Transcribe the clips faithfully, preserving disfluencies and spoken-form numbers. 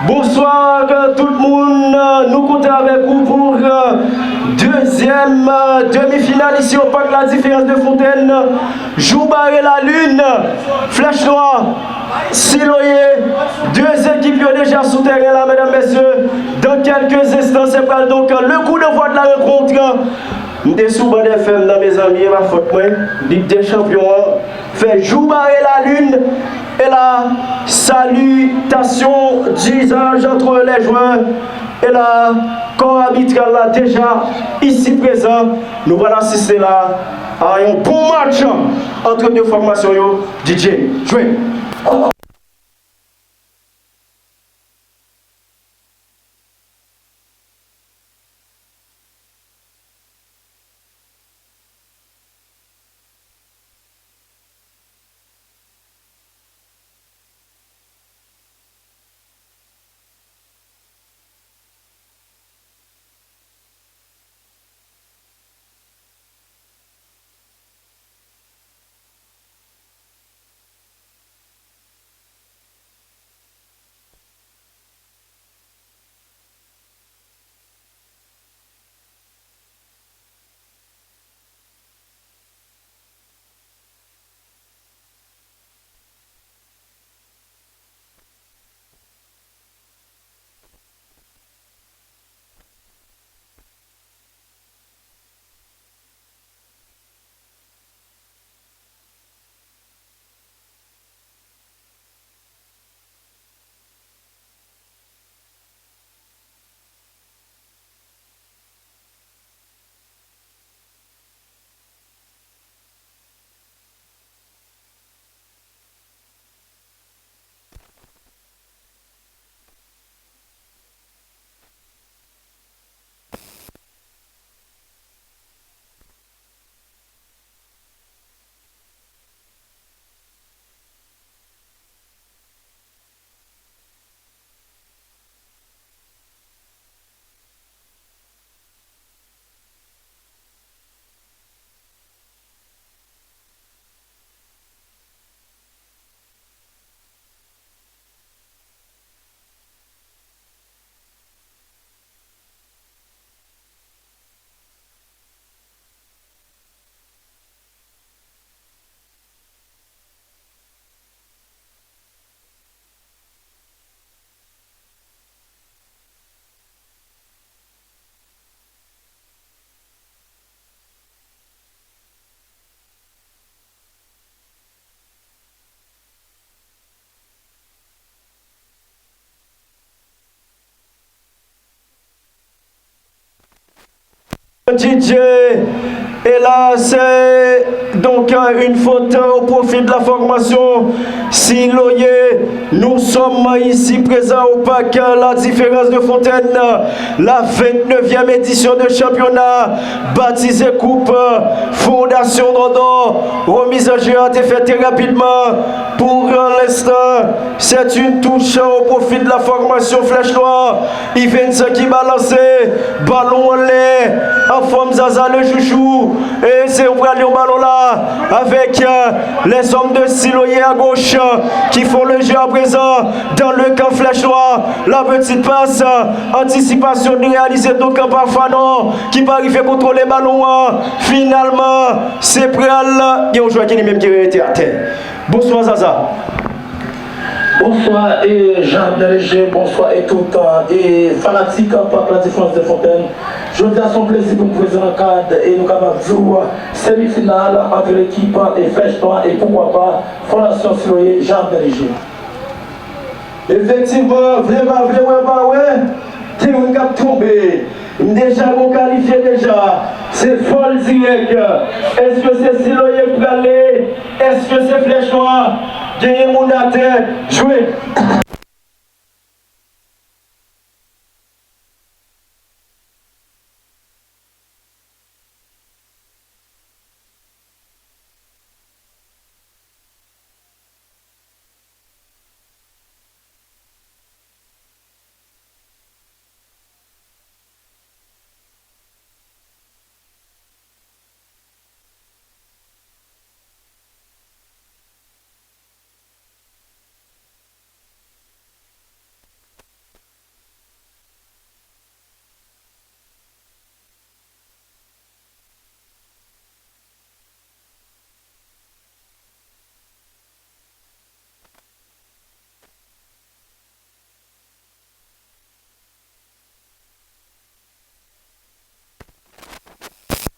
Bonswa, euh, tout moun. Euh, nou kontan avèk ou pou, euh, dezyèm, euh, demi final isi o Pak La Différence de Fontaine. Jou bare lalin, Flèch Nwa, Siloye, de ekip yo deja sou teren la, medam, mesye. Dans quelques instants, se pral donk le coup d'envoi de la rencontre. M te sou Band F M nan, mezanmi, e pa fòt mwen. Lig dè Chanpyon an fè jou bare lalin. E la, salutations d'usage entre les joueurs. E la, corps arbitral la deja isi prezan. Nou pral asiste la a yon bon match entre deux formations yo. D J, jwe. D J, et là, c'est donc, euh, une faute au profit de la formation Siloye. Nous sommes ici présents au Pak La Différence de Fontaine, la vingt-neuvième édition de championnat baptisé Coupe Fondation Dòdò. Remise en jeu a été faite très rapidement. Pour l'instant, c'est une touche au profit de la formation Flèche Noire. Yvens ki balanse, balon anlè, an fòm Zaza le chouchou. E se yon pral yon balon la, avec, euh, les hommes de Siloye à gauche, euh, qui font le jeu à présent dans le camp Flèche Noire. La petite passe, euh, antisipasyon réalisée donc par Fanon, ki pa rive kontwole balon an. Finalman, se pral gen yon jwè ki li menm ki rete atè. Bonswa, Zaza. Bonsoir, et Jean Abdel Léger, bonsoir et tout, euh, et fanatik Pak La Différence de Fontaine. Jodi a se yon plezi pou m prezan nan kad e nou kapab di w semifinal ant lekip e Flèch Nwa e poukwa pa Fondasyon Siloye Jacques Berger. Efektivman, vle pa vle, wè pa wè, gen youn k ap tonbe. M deja gon kalifye deja. Se fòl dirèk. Èske se Siloye k prale? Èske se Flèch Nwa? Genyen moun atè. Jwe!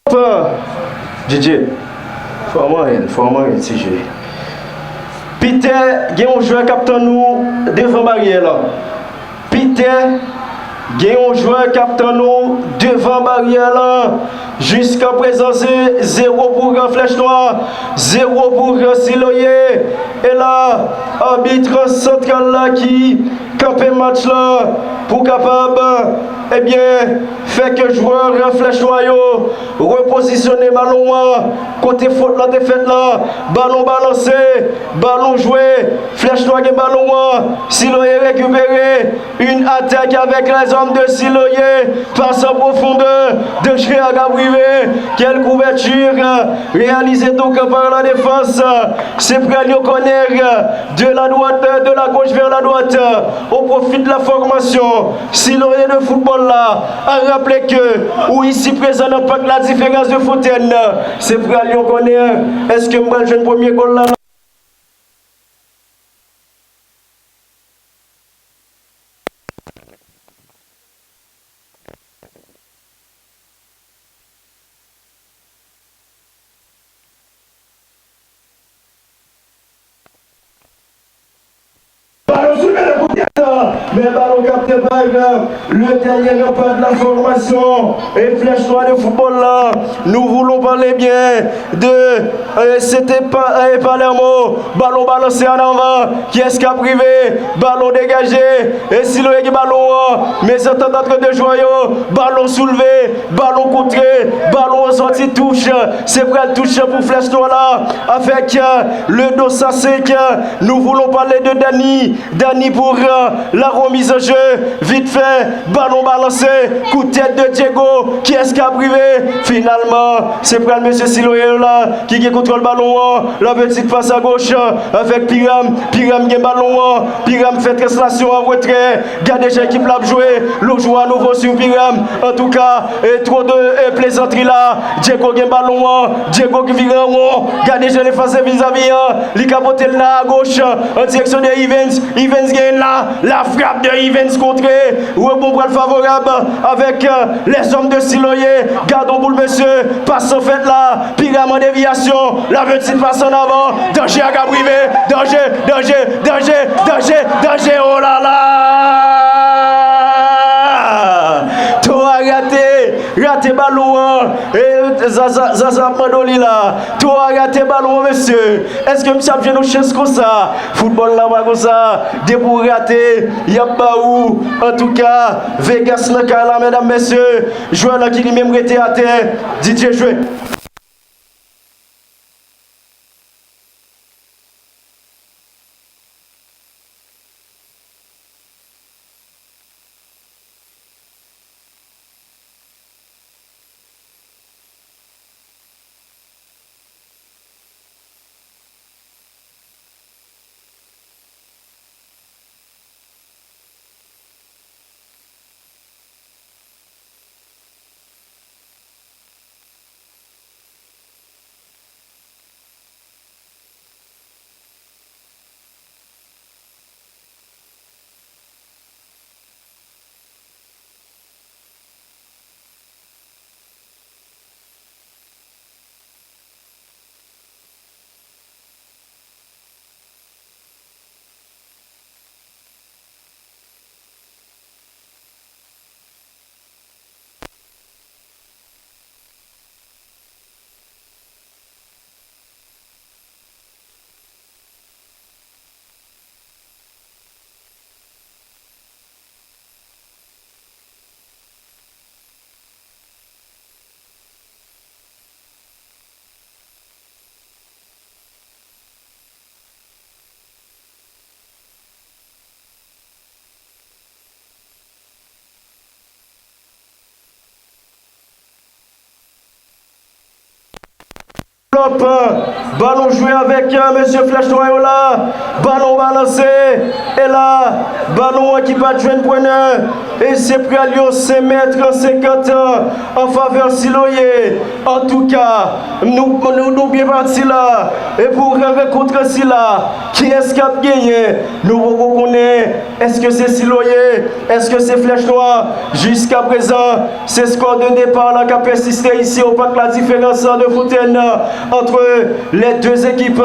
Hop! D J, fò m anyen, fò m anyen ti jwe. Pitè, gen yon jwè k ap tann ou devan baryè la. Pitè, gen yon jwè k ap tann ou devan baryè la. Jiskaprezan, se zewo pou Flèch Nwa, zewo pou Siloye. E la, abit santral la ki kanpe match la pou kapab, ebyen, fè ke jwè Flèch Nwa yo repozisyone balon an kote fot la te fèt la. Balon balanse, balon jwe, Flèch Nwa gen balon an, Siloye rekipere. Une attaque avec les hommes de Siloye, passe en profondeur, de Gérard Gabriel. Quelle couverture réalisée donc par la défense. Se pral yon kònè de la droite, de la gauche vers la droite, au profit de la formation Siloye de football la. A raple ke ou isi prezan nan Pak La Différence de Fontaine. Se pral yon kònè. Èske m pral jwenn premye gòl la? Balon sou le kout tèt, men balon kapte par le dènye ranpa de la fòmasyon e Flèch Nwa de foutbòl la. Nous voulons parler bien de, euh, c'était pas, euh, Palermo. Balon balanse an avan. Kiyès k ap rive? Balon degaje. E Siloye gen balon an. Mezantant ant de jwè yo. Balon soulve. Balon kontre. Balon an sòti touch. Se pral touch pou Flèch Nwa la. Avèk, euh, le dos à cinq. Nous voulons parler de Dany. Dany pour, euh, la remise en jeu. Vit fè, balon balanse. Kout tèt de Diego. Kiyès k ap rive? Finalman, se pral mesye Siloye yo la ki gen kontwòl balon an. La petite passe à gauche, euh, avèk Piram. Piram gen balon an. Piram fè translasyon an retrè. Gade jan ekip la ap jwe. Lo jwe a nouvo sou Piram. Antouka, e two de, e plezantri la. Diego gen balon an. Diego ki vire an won. Gade jan li fase vizavi an. Li ka pote l nan agoch, an direksyon de Evans. Evans gen la. La frap de Evans kontre. Rebon pral favorab avèk, euh, lèzòm de Siloye. Gadon boul, mesye. Pas an fèt la. Piram an devyasyon. La petite passe en avant. Danje a ka rive. Danje, danje, danje, danje, danje. Oh la la! Towa rate. Rate balon an. E Zaza, Zaza ap mande w li la. Towa rate balon an, mesye. Èske misye ap jwenn yon chans konsa? Foutbòl la pa konsa. Depi w rate, y ap ba ou. Antouka, Vegas nan kay la, medam, mesye. Jwè la ki li menm rete atè. D J jwe. Hop, balon jwe avèk, euh, mesye Flèch Nwa yo la. Balon balanse. E la, balon an ki pa t jwenn prenè. E se pral yon senk mèt senkant an favè Siloye. Antouka, nou, nou, nou byen pati la. E pou rankontre sila, kiyès k ap genyen? Nou poko konnen. Èske se Siloye? Èske se Flèch Nwa? Jiskaprezan, se skò de depa la k ap pèsiste isi o Pak La Diferans de Fontaine entre les deux équipes.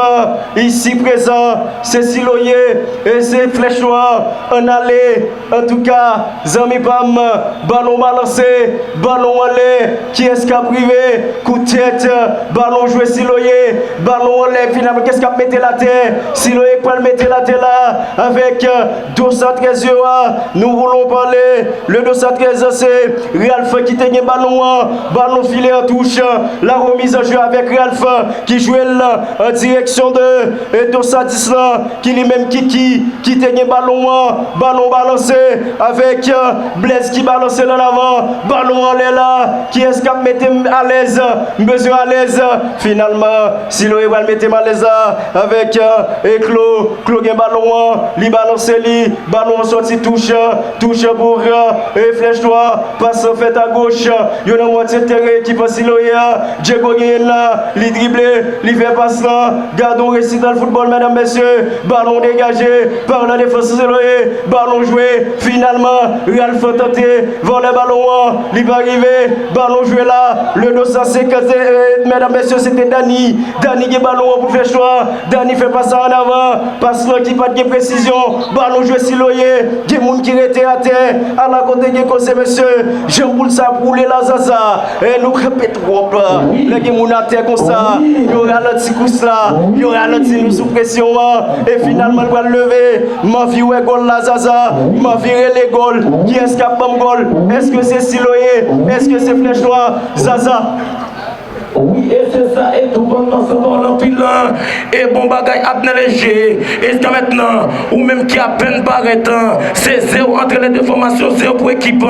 Isi prezan, se Siloye e se Flèch Nwa. Ann ale. Antouka, zanmi pa m, balon balanse, balon anlè. Kiyès k ap rive? Kout tèt, balon jwe Siloye, balon anlè. Finalman, kiyès k ap mete l atè? Siloye k pral mete l atè la avèk, euh, Dosa trèz yo a. Nou voulons parler. Le Dosa trèz, se Ralph ki te gen balon an. Balon file an touch. La remise en jeu avec Ralph ki jwe l an direksyon de, euh, Dosa dis lan, ki li menm Kiki ki te gen balon an. Balon balanse avèk, euh, Blaise ki balanse l ann avan. Balon anlè la. Kiyès k ap mete m alèz? M bezwen alèz. Finalman, Siloye pral mete m alèz la avèk, euh, Eklo. Klo gen balon an, li balanse li, balon an sòti touch, touch pou, euh, e Flèch Nwa, pas fèt a goch, yo nan mwatye teren ekip Siloye a, Diego genyen l la, li drible, li fè pas lan, gade yon resital foutbòl, medam, mesye, balon degaje, pa la defans Siloye, balon jwe, finalman, Ralph tante, vòlè balon an, li pa rive, balon jwe la, le Dosa senkant, e, medam, mesye, se te Dani, Dani gen balon an pou Flèch Nwa. Dani fè pas la ann avan. Pas lan ki pa t gen presizyon. Balon jwe Siloye. Gen moun ki rete atè. Ala kote gen koze, mesye. Jan boul sa ap woule la, Zaza. E nou kanpe twòp. Lè gen moun atè konsa, yo ralanti kous la. Yo ralanti nou sou presyon an. E finalman, l pral leve. M anvi wè gòl la, Zaza. M anvi rele gòl. Kiyès k ap ban m gòl? Èske se Siloye? Èske se Flèch Nwa? Zaza. Wi, e se sa, e tou pandan se bòl anpil lan, e bon bagay Abner Léger, e jiska mentnan, ou menm ki apèn parèt, se zewo antre lè de fòmasyon, zewo pou ekip,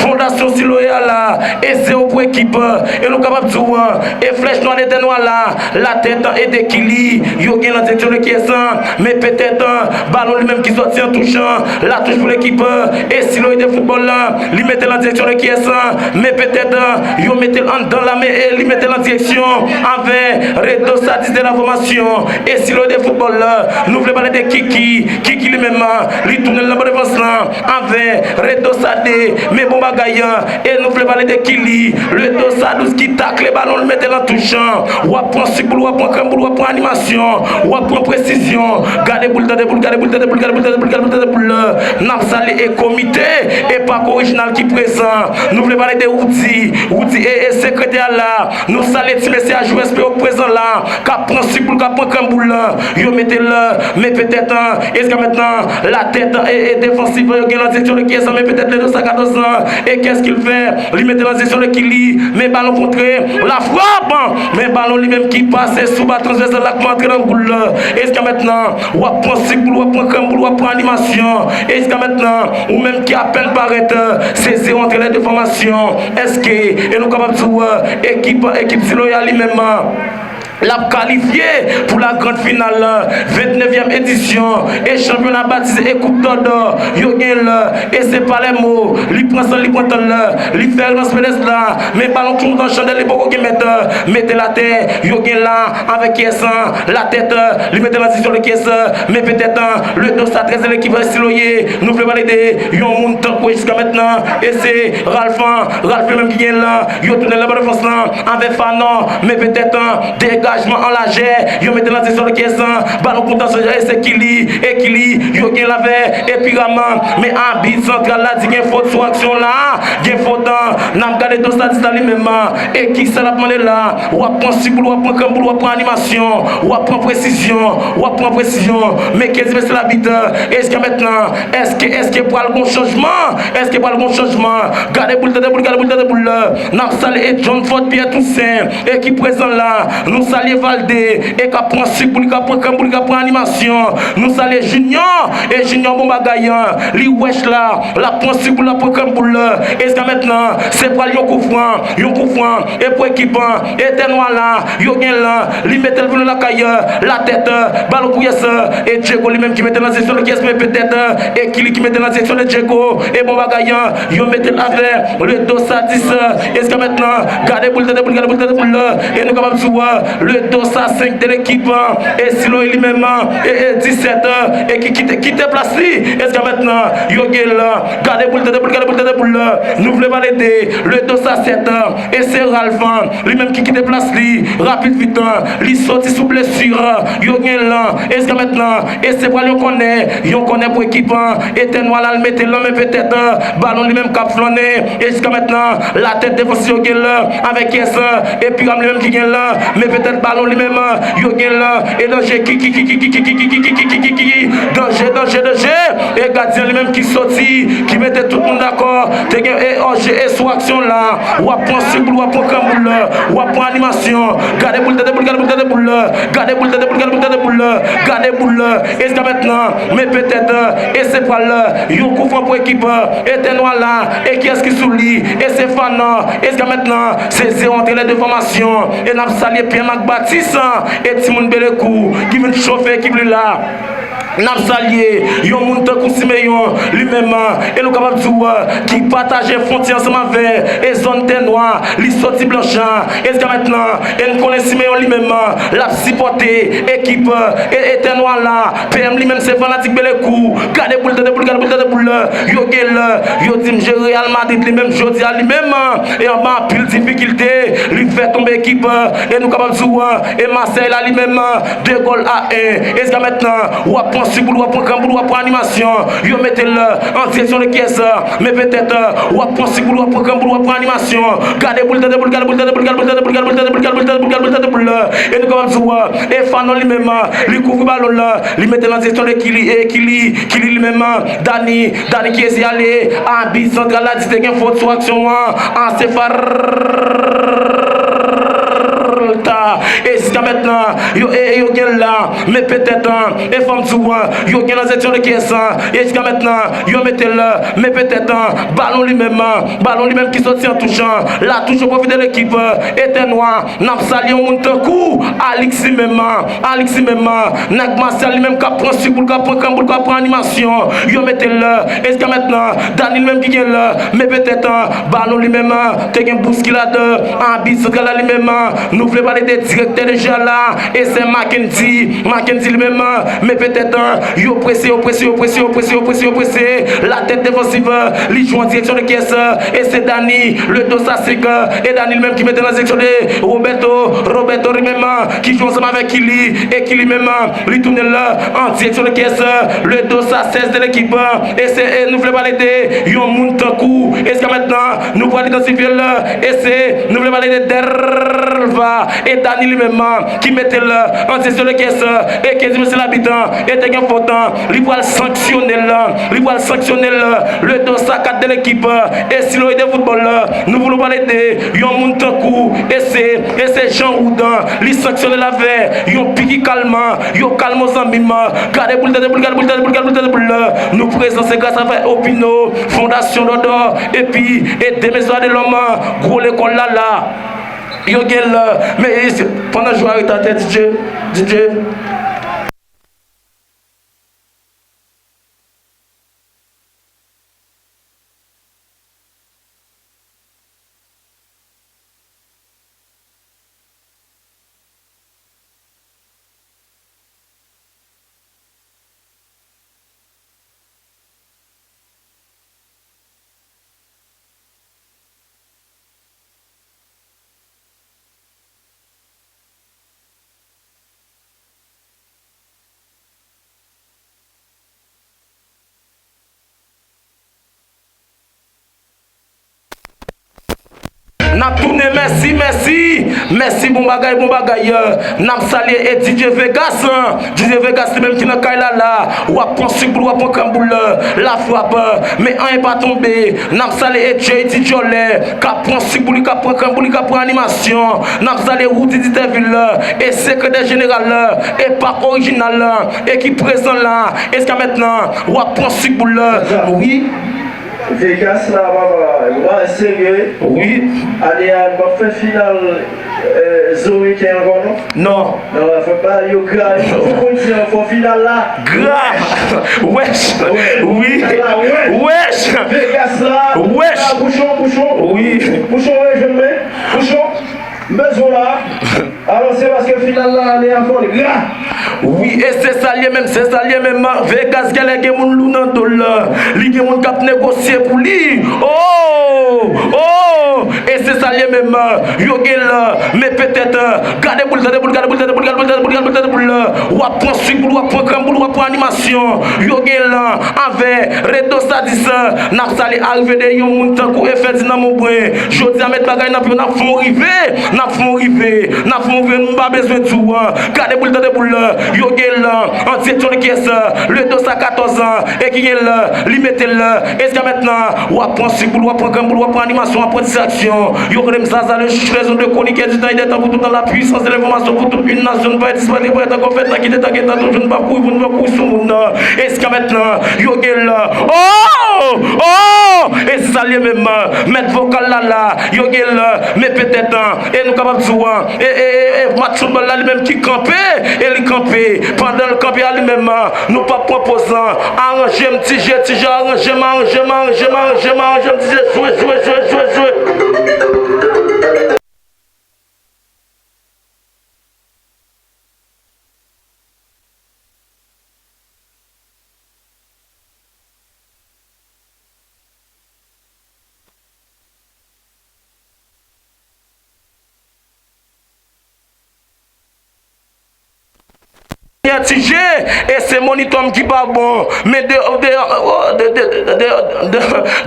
fondasyon Siloye a la, e zewo pou ekip, e nou kapab di w, e Flèch Nwa Letènwa la, latèt e dekili, yo gen lan direksyon de kiyès, men petèt, balon li menm ki sòti an touch, la touch pou lekip, e Siloye de foutbòl la, li mete lan direksyon de kiyès, men petèt, yo mete l anndan la, men e li mete l an direksyon avè Redo Sadis de la fòmasyon. E Siloye de foutbòl la, nou vle pale de Kiki. Kiki li menm, li tounen l nan ban defans lan avè Redo Sade. Men bon bagay, e nou vle pale de Kili. Redo Sadis ki takle balon, li mete l an touch. W ap pran sik boul, w ap pran krèm boul, w ap pran animasyon, w ap pran presizyon. Gade boul, tande boul, gade boul, tande boul, gade boul, tande boul, gade boul, tande boul. N ap salye e komite e Pak Orijinal ki prezan. Nou vle pale de Woody. Woody e, e sekretè a la. Nou salye ti mesye a, jou respè yo k prezan la. K ap pran sik boul, k ap pran krèm boul la. Yo mete l, men petèt, e jiska mentnan, latèt e, e defansiv yo gen lan direksyon de kiyès, men petèt Ledo sa katòz lan. E kès ki l fè? Li mete lan direksyon de Kili. Men balon kontre. La frap! Men balon li menm ki pase sou ba transvèsal la, k antre nan goul la. E jiska mentnan, w ap pran sik boul, w ap pran krèm boul, w ap pran animasyon. E jiska mentnan, ou menm ki apèn parèt, se zewo antre lè de fòmasyon. Èske, e nou kapab di w, ekip, ekip Siloye a li menm, l ap kalifye pou la grande finale vennevèm edisyon e chanpyona batize e koup Dòdò yo gen l, e se Palermo, li pran san, li pran tan l, li fè relans Mendes la, men balon tonbe nan chandèl, li poko gen mèt, mete l atè, yo gen la avèk kiyès, latèt, li mete nan direksyon de kiyès, men petèt, Ledo sa trèz, lekip Siloye, nou vle pale de yon moun tankou jiska mentnan, e se Ralph, Ralph li menm ki gen l, yo tounen l nan ban defans lan, avè Fanon, men petèt, degajman an lajè, yo mete l nan direksyon de kiyès, balon kontan se, e se Kili, e Kili, yo gen l avè, e Piraman, men abit santral la di gen fot sou aksyon la, gen fot, n ap gade Dosa dis la li menm, e kisa l ap mande la, w ap pran sik boul, w ap pran krèm boul, w ap pran animasyon, w ap pran presizyon, w ap pran presizyon, men kenz mesye labit, e jiska mentnan, èske, èske pral gon chanjman, èske pral gon chanjman, gade boul, tande boul, gade boul, tande boul la, n ap salye e John Ford Pierre Toussaint, e ki prezan la, nou Salye Valde, e k ap pran sik pou li, k ap pran krèm pou li, k ap pran animasyon. Nou salye Junior, e Junior bon bagay, an. Li wèch la, l ap pran sik pou li, l ap pran krèm pou li. E jiska mentnan, se pral yon kou fran, yon kou fran, e pou ekip, an, e tè nwa la, yo gen lan, li mete l vin lakay, la tèt, balon pou yès, e Diego li menm ki mete l nan direksyon de kiyès, men petèt, e ki li ki mete l nan direksyon de Diego, e bon bagay, an, yo mete l avè, le dos a dis, e jiska mentnan, gade boul, tande boul, gade boul, tande boul, e nou kapab di w, le dos a senk de lekip, e Siloy li menm, e, e disèt, e ki kite, kite plas li, e jiska mentnan, yo gen l, gade boul, tande boul, gade boul, tande boul, nou vle pale de, le dos a sèt, e se Ralph, li menm ki kite plas li, rapid vit, li soti sou blesi, yo gen l, e jiska mentnan, e se pral yon kònè, yon kònè pou ekip, e tè nwa la, l mete l nan men petèt, balon li menm k ap flannen, e jiska mentnan, la tèt defansif yo gen l, avèk yès, e Piram li menm ki gen l, men petèt balon li menm, yo gen l, e danje ki, ki, ki, danje, danje, danje, e gadyen li menm ki soti, ki mete tout moun dakò, te gen, e anje, e sou aksyon la, w ap pran sik boul, w ap pran krèm boul, w ap pran animasyon, gade boul, tande boul, gade boul, tande boul, gade boul, tande boul, gade boul, gade boul, e jiska mentnan, men petèt, e se pral, yon kou fran pou ekip, e tè nwa la, e kiyès ki sou li, e se Fanan, e jiska mentnan, se zewo antre lè de fòmasyon, e n ap salye Pierre Marc Baptiste, e timoun Belekou, ki vin chofe ekip li la. N ap salye yon moun tankou Simeyon, li menm, e nou kapab di w, ki pataje fwontyè ansanm avè, e zòn tè nwa, li soti Blanchan, e jiska mentnan, e n konnen Simeyon li menm, l ap sipòte ekip, e, e tè nwa la, P M li menm se fanatik Belekou, gade boul, tande boul, gade boul, tande boul, yo gen l, yo di m jere Real Madrid li menm, jodi a li menm, e anba anpil difikilte, li fè tonbe ekip, e nou kapab di w, e Marseille la li menm, de gòl a en. E jiska mentnan, w ap pran sik boul, w ap pran krèm boul, w ap pran animasyon. Yo mete l an direksyon de kiyès, men petèt, w ap pran sik boul, w ap pran krèm boul, w ap pran animasyon. Gade boul, tande boul, gade boul, tande boul, gade boul, tande boul, gade boul, tande boul, gade boul, tande boul, gade boul, tande boul, tande boul, tande boul, e Fanon li menm, li kouvri balon la, li mete l an direksyon de Kili, e Kili, Kili li menm, Dani, Dani ki eseye ale, abit santral la di te gen fot sou aksyon an, an se Farta, e jiska mentnan, yo, e, e yo gen l la, men petèt, e fò m di w, yo gen l an direksyon de kiyès, e jiska mentnan, yo mete l, men petèt, balon li menm, balon li menm ki soti an touch, la touch o pwofi de lekip, e tè nwa, n ap salye yon moun tankou Alix li menm, Alix li menm, nèg Masyal li menm k ap pran sik boul, k ap pran krèm boul, k ap pran animasyon, yo mete l, e jiska mentnan, Dani li menm ki gen l, men petèt, balon li menm, te gen bouskilad, abit santral la li menm, nou vle pale de direktè de jè la, e se Mackendy, Mackendy li menm, men petèt, yo prese, yo prese, yo prese, yo prese, yo prese, yo prese, la tèt defansiv, li jwe an direksyon de kiyès, e se Dani, le dos a senk, e Dani li menm ki mete l an direksyon de Roberto, Roberto li menm, ki jwe ansanm avèk Kili, e Kili menm, li tounen l an direksyon de kiyès, le dos a sèz de lekip, e se, e nou vle pale de yon moun tankou, e jiska mentnan, nou pral idantifye l, e se, nou vle pale de Delva, e Dani li menm, ki mete l an direksyon de kiyès, e ke di mesye labit, e te gen fot, li pral sanksyone l, li pral sanksyone l, le dos a kat de lekip, e Siloy de foutbòl, nou vle pale de yon moun tankou, e se, e se Jean Roud, li sanksyone l avè yon piki kalman, yo kalme zanmi m, gade boul, tande boul, gade boul, tande boul, gade boul, tande boul, nou prezan se gras avè Opino, Fondasyon Dòdò, epi, e Demeswa de Lòm, gwo lekòl la la, yo gen l, men, e, pandan jou a rete atè, D J, D J. N ap tounen, mèsi, mèsi. Mèsi, bon bagay, bon bagay. N ap salye e D J Vegas, hein. D J Vegas, li menm ki nan kay la, la. W ap pran sik boul, w ap pran kranboul, la frap. Men anyen pa tonbe. N ap salye e J D Djòlè, k ap pran sik boul, k ap pran kranboul, k ap pran animasyon. N ap salye Roody Diterville, e sekretè jeneral, e Pak Orijinal, e ki prezan la. Jiska mentnan, w ap pran sik boul, wi. Vegas la, papa, yo pa serye. Wi. Ane a, n p ap fè final, eh, Zurich ankò, non? Non. Non, fè pa yo gra, yo fò konn di ankò final la. Gra. Wèch. Wi. Final la, wèch. Wèch. Vegas la. Wèch. Ah, Pouchon, Pouchon. Wi. Pouchon, rejwenn mwen. Pouchon, m bezwen w la. Alò, se paske final la, ane a fò li gra. Wi, e se sa l ye menm, se sa l ye menm. Vegas genlè gen moun lou nan do l. Li gen moun k ap negosye pou li. Oh! Oh! E se sa l ye menm. Yo gen l, men petèt, gade boul, gade boul, gade boul, gade boul, gade boul, gade boul, gade boul, gade boul. W ap pran sik boul, w ap pran kranboul, w ap pran animasyon. Yo gen l avè Redo Sadis. N ap salye arive de yon moun tankou Efèdi nan Monbren. Jodi a, met bagay nan pye w, n ap fè w rive. N ap fè w rive, n ap fè w rive, m pa bezwen di w, an. Gade boul, tande boul, yo gen l, an direksyon de kiyès, le dos a katòz an, e ki gen l, li mete l, jiska mentnan, w ap pran sik boul, w ap pran grann boul, w ap pran animasyon, w ap pran distraksyon. Yo rele m Zaza, le juge raison de chroniqueur du temps et des temps, pour tout dans la puissance de l'information, pour toute une nation, nou pa disparèt, nou pa ankò fèt, nan kite tan, gen tan, toujou, nou pa kouri, pou nou pa kouri sou moun, an. Jiska mentnan, yo gen l, oh! Oh! E se sa l ye menm, mèt vokal la, la, yo gen l, men petèt, an, e nou kapab di w, an, e, e, e, e match foutbòl la li menm ki kanpe, e li kanpe. Pandan l kanpe a li menm, nou p ap pran poz, an. Aranje m, Ti Je, Ti Je, aranje m, aranje m, aranje m, aranje m, aranje m, Ti Je, jwe, jwe, jwe, jwe, jwe. Ti Je, e se monitò m ki pa bon. Men de, de, de, de, de, de,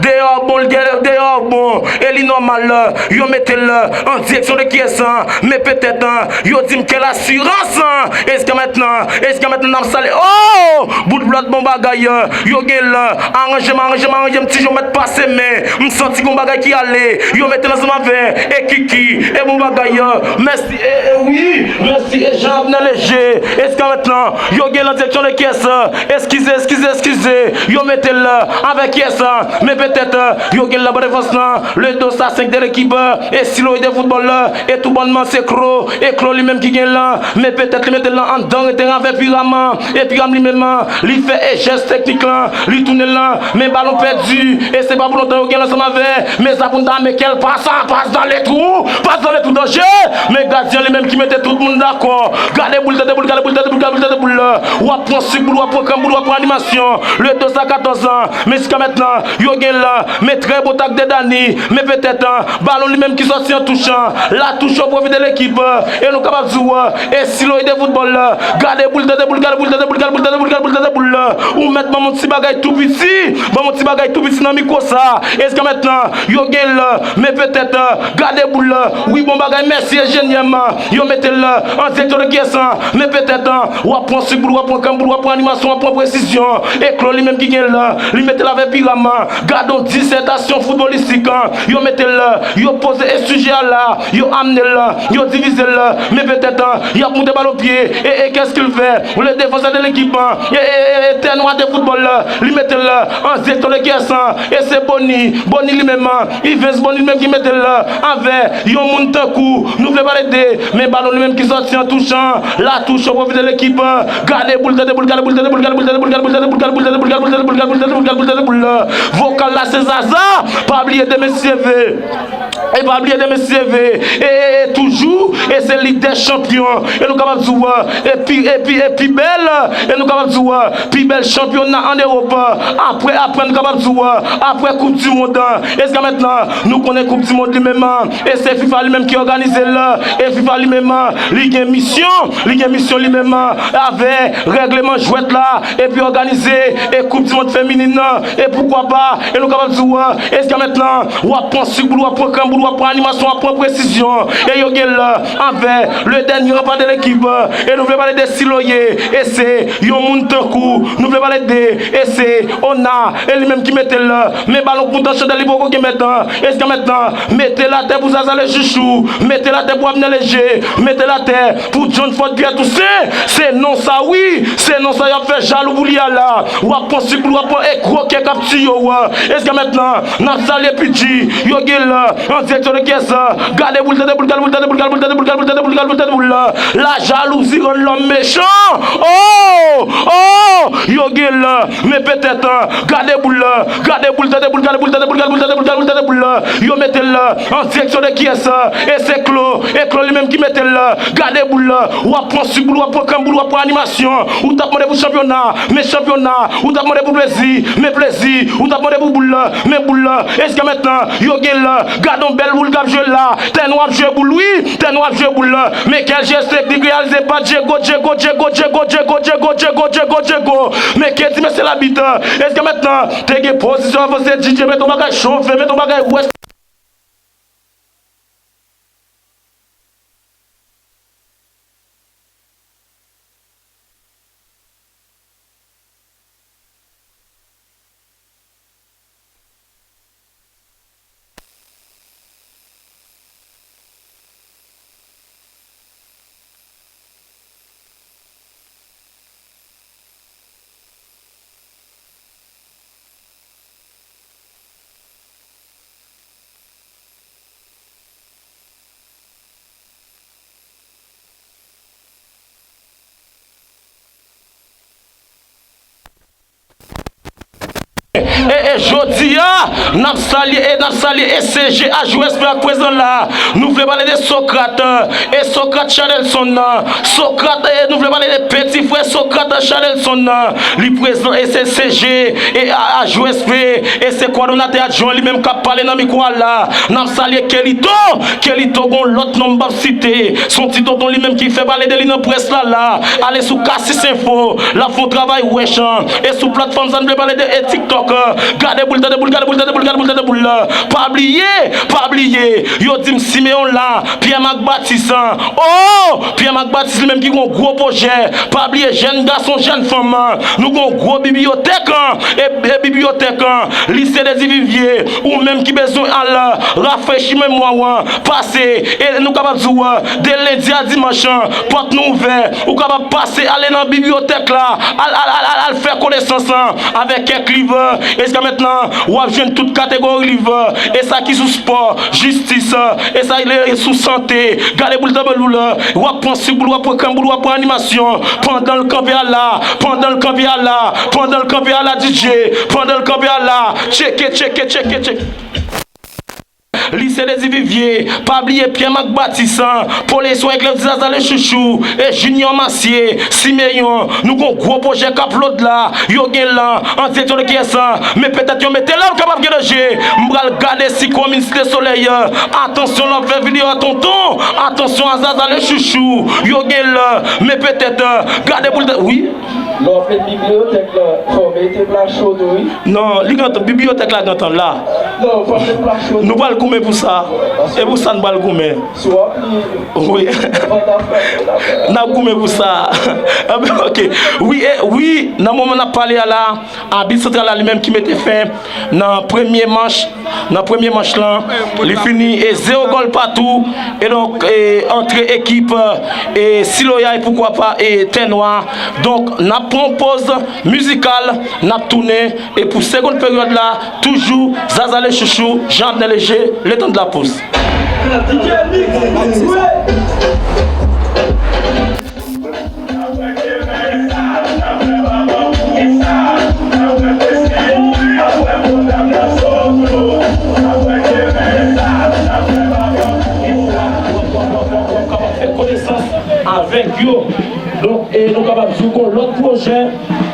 deyò bon, l gen deyò bon. E li nòmal, yo mete l an direksyon de kiyès, an? Men petèt, an, yo di m kèl asirans, an? E jiska mentnan, e jiska mentnan, n ap salye. Oh! Bout blòd bon bagay, yo gen l. Aranje m, aranje m, aranje m, Ti Je, mèt pase men. M santi gon bagay ki ale. Yo mete l ansanm avè e Kiki. E bon bagay, mèsi, e, e wi, mèsi, e Jean Abner Léger. Jiska mentnan, yo gen l an direksyon de kiyès? Eskize, eskize, eskize. Yo mete l avè kiyès? Men petèt, yo gen l nan ban defans lan. Le dos a senk de lekip, e Siloyi de foutbòl, e toubònman se Klo, e Klo li menm ki gen l, men petèt li mete l anndan ren teren avè Piram, e Piram li menm, li fè e jès teknik lan, li tounen l, men balon pèdi, e se pa pou lontan yo gen l ansanm avè Mezabunda, men kèl pas, pas dans le trou, pas dans le trou, danje, men gadyen li menm ki mete tout moun dakò, gade boul, tande boul, gade boul, tande boul, gade boul, tande boul, w ap pran sik boul, w ap pran kranm boul, w ap pran animasyon, le dos a katòz an, men jiska mentnan, yo gen l, men trè bon tak de Dani, men petèt, balon li menm ki sòti an touch, la touch o pwofi de lekip, e nou kapab di w, e Siloyi de foutbòl, gade boul, tande boul, gade boul, tande boul, gade boul, tande boul, gade boul, tande boul, ou mèt ban m yon ti bagay tou piti, ban m yon ti bagay tou piti nan mikwo sa, e jiska mentnan, yo gen l, men petèt, gade boul, wi bon bagay, mèsi enjenyè m, yo mete l, an direksyon de kiyès, men petèt, w ap pran sik boul, w ap pran kranm boul, w ap pran animasyon, w ap pran presizyon, e Klo li menm ki gen l, li mete l avè Piram, gade yon disètasyon foutbolistik, yo mete l, yo poze e sijè a la, yo amne l, yo divize l, men petèt, y ap moute bal o pye, e, e qu'est-ce qu'il fait? Le défenseur de l'équipe, e, e, e, e tè nwa de foutbòl, li mete l, an direksyon de kiyès, e se Boni, Boni li menm, Yves Boni li menm ki mete l, avè yon moun tankou, nou vle pale de, men balon li menm ki sòti an touch, la touch o pwofi de lekip, gade boul, tande boul, gade boul, tande boul, gade boul, tande boul, gade boul, tande boul, gade boul, tande boul, vokal la se Zaza, pa bliye de mesye ve. E pa bliye de mesye ve. E, e, e toujou, E se lidè chanpyon, e nou kapab di w, e pi, e pi, e pi bèl, e nou kapab di w, pi bèl chanpyona ann Ewòp, apre, apre, nou kapab di w, apre Koup di Mond, e jiska mentnan, nou konnen Koup di Mond li menm, e se fifa li menm ki òganize l, e fifa li menm, li gen misyon, li gen misyon li menm, avè règleman jwèt la, epi òganize, e Koup di Mond feminin nan, e poukwa pa, e nou kapab di w, e jiska mentnan, w ap pran sik boul, w ap pran krenn boul, w ap pran animasyon, w ap pran presizyon. E yo gen lè avè le dènye ranpa de lekip. E nou vle pale de Siloye. E se yon moun tankou. Nou vle pale de. E se Ona. E li menm ki mete l. Men balon kontan chandèl li poko gen mèt. E jiska mentnan. Mete l atè pou Zaza le Chouchou. Mete l atè pou Abner Léger. Mete l atè pou John Ford Pierre Toussaint. Se non sa wi. Se non sa y ap fè jalou pou li a la. W ap pran sik boul, w ap pran e gwo kè k ap tiye w. E jiska mentnan, n ap salye P G, yo gen lè, an direksyon de Kiyès, gade boul, tande boul, gade boul, tande boul, gade boul, tande boul, gade boul, tande boul, gade boul, tande boul, la jalouzi rann lòm mechan. Oh! Oh! Yo gen lè, men petèt, gade boul, gade boul, tande boul, gade boul, tande boul, gade boul, tande boul, gade boul, tande boul, yo mete l an direksyon de Kiyès, e se Klo, e Klo li menm ki mete l, gade boul, w ap pran sik boul, w ap pran krenn boul, w ap pran animasyon, ou t ap mande pou chanpyona, men chanpyona, ou t ap mande pou plezi, men plezi, ou t ap mande pou boul la, men boul la, e jiska mentnan, yo gen lè, gade yon bèl boul k ap jwe la, tènwa ap jwe boul wi, tènwa ap jwe boul la, men kèl jès teknik reyalize pa Diego, Diego, Diego, men ke ti mesye labit, e jiska mentnan, te gen pozisyon avanse, D J mete yon bagay chofe, mete yon bagay wès. E, e jodi a, n ap salye, e n ap salye E C G, H O S P ak prezan la. Nou vle pale de Sokrat, e Sokrat Chanelson nan. Sokrat, e nou vle pale de peti frè Sokrat Chanelson nan. Li prezan, e se C G, e H O S P, e se kwadonatè adjwen li menm k ap pale nan mikwo a la. N ap salye Kelito. Kelito gon lòt non m p ap site. Se yon ti tonton li menm ki fè pale de li nan près la la. Ale sou K six Info. L ap fè yon travay wèch an. E sou platfòm sa n vle pale de e TikTok. Gade boul, tande boul, gade boul, tande boul, gade boul, tande boul la. Pa bliye, pa bliye. Yo di m Simeon la, Pyè Mak Batis an. Oh! Pyè Mak Batis li menm ki gon gwo pwojè. Pa bliye jèn gason, jèn fanm an. Nou gon gwo bibliyotèk an. E, e bibliyotèk an. Lise de Divivye. Ou menm ki bezwen al rafrechi memwa w an. Pase. E nou kapab di w, de lendi a dimanch an, pòt nou ouvè. Ou kapab pase ale nan bibliyotèk la. Al, al, al, al, al fè konesans lan avèk kèk liv. E jiska mentnan, w ap jwenn tout kategori liv. E sa ki sou spò, jistis, e sa ki sou sante. Gade boul tanbou l, w ap pran sik boul, w ap pran krenn boul, w ap pran animasyon. Pandan l kanpe a la, pandan l kanpe a la, pandan l kanpe a la, D J, pandan l kanpe a la. Tcheke, tcheke, tcheke, tcheke. Lise de Divivye, pa bliye Pyè Mak Batis an, Pole Eswa, Eklèsi Zaza le Chouchou, e Junior Masye, Simeyon, nou gon gwo pwojè k ap lòd la, yo gen lan, an direksyon de Kiyès an, men petèt yo mete la, m kapab gen danje, m pral gade si komin Site Solèy, atansyon l ap fè videyo a tonton, atansyon a Zaza le Chouchou, yo gen lan, men petèt, gade boul, wi. Lè w ap met bibliyotèk la, fò w mete pla cho tou, wi. Non, li gentan, bibliyotèk la gentan la. Non, fò w met pla cho tou. Nou pral goumen pou sa. E pou sa n pral goumen. Si w ap li. Wi. N ap goumen pou sa. Anben, ok. Wi, e, wi, nan moman n ap pale a la, abit santral la li menm ki mete fen nan premye manch, nan premye manch lan, li fini e zewo gòl patou. E donk, e, antre ekip, e, Siloya e poukwa pa, e, Tè Nwa. Donk, n ap pran yon poz mizikal, n ap tounen. E pou segonn peryòd la, toujou Zaza le Chouchou, Jean Abner Léger, le temps de la pause. fè konesans avèk yo. Donk, e nou kapab di w gon lòt pwojè,